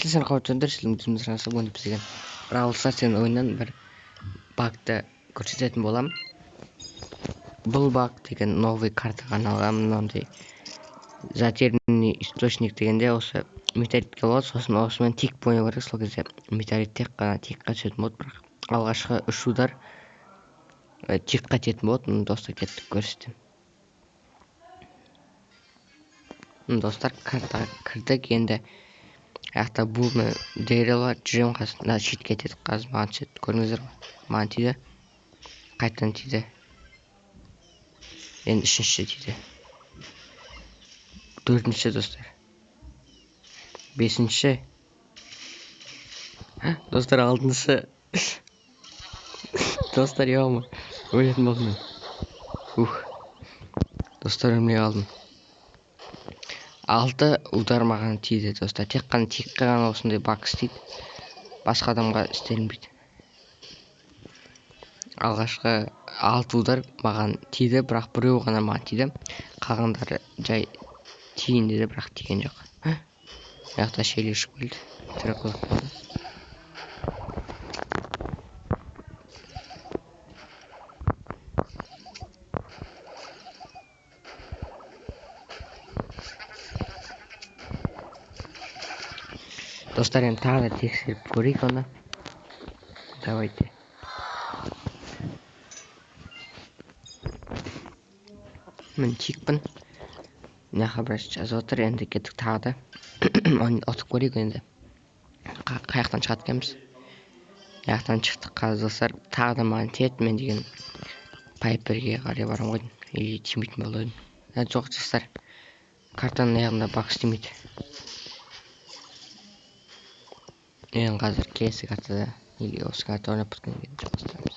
Сен қауіпті бізге Бравл Старс деген ойыннан бір багты көрсететін боламын. Бұл баг деген новый картаға арналған, мынандай затерянный источник дегенде осы метеоритке болады, сосын осымен тик ойнау керек. Сол кезде метеорит тек қана тикқа түсетін болады, бірақ алғашқы үш удар тикқа тиетін болады. Міне, достар, кеттік, көрсетемін. Достар, картаға кірдік. Енді аяқта Бул мен Дэрил бар, жүремін қазір. Мына щитке тиеді, қазір маған түседі, көрдіңіздер ғой, маған тиді, қайтадан тиді, енді үшінші тиді, төртінші, достар, бесінші, достар, алтыншы, достар, ё, өлетін болдым мен. Ух, достар, өлмей қалдым. Алты удар маған тиді, достар. Тек қана тикке ғана осындай баг істейді, басқа адамға істелінбейді. Алғашқы алты удар маған тиді, бірақ біреу ғана маған тиді, қалғандары жай тиейін деді, бірақ тиген жоқ. Мына жақта Шелли ұшып келді, тірі қызық болды. Достар, енді тағы да тексеріп көрейік оны. Давайте. Мен тикпін. Мына жаққа біраз жазып отыр, енді кеттік тағы да. Ұтып көрейік енді. Қай жақтан шығады екенбіз? Мына жақтан шықтық қазір, достар. Тағы да маған тиеді, мен деген Пайперге қарай барамын ғой. Или тимейтін болды. Жоқ, достар. Картаның аяғында баг істемейді. Енді қазір келесі картада или осы карта ойнап біткеннен кейін жалғастырамыз.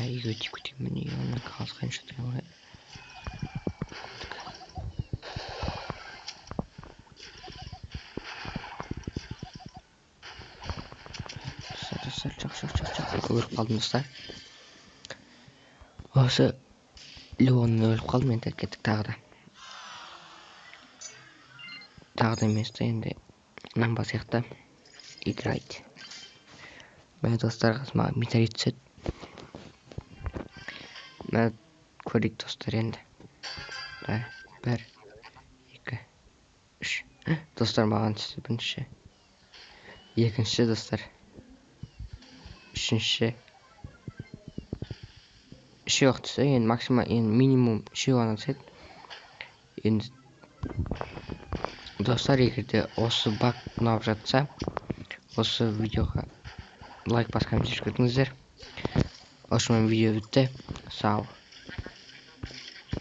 Үйге тиіп кетейін, міне, оны қалысқанша ғой. Достар, жоқ, жоқ, жоқ, жоқ, өліп қалдым, достар. Осы Леоннан өліп қалдым. Енді кеттік тағы да. Тағы да емес та, енді мынаны басайық та, играть. Міне, достар, қазір маған метеорит түседі. Міне, көрейік, достар, енді. Бір, екі, үш. Достар, маған түсті бірінші. Екінші, достар. Үшінші. Үшеу ақ түсті, енді максимум, енді минимум үшеу ғана түседі. Енді достар, егер де осы баг ұнап жатса, осы видеоға лайк басқан кетіңіздер. Осымен видео бітті. Сау.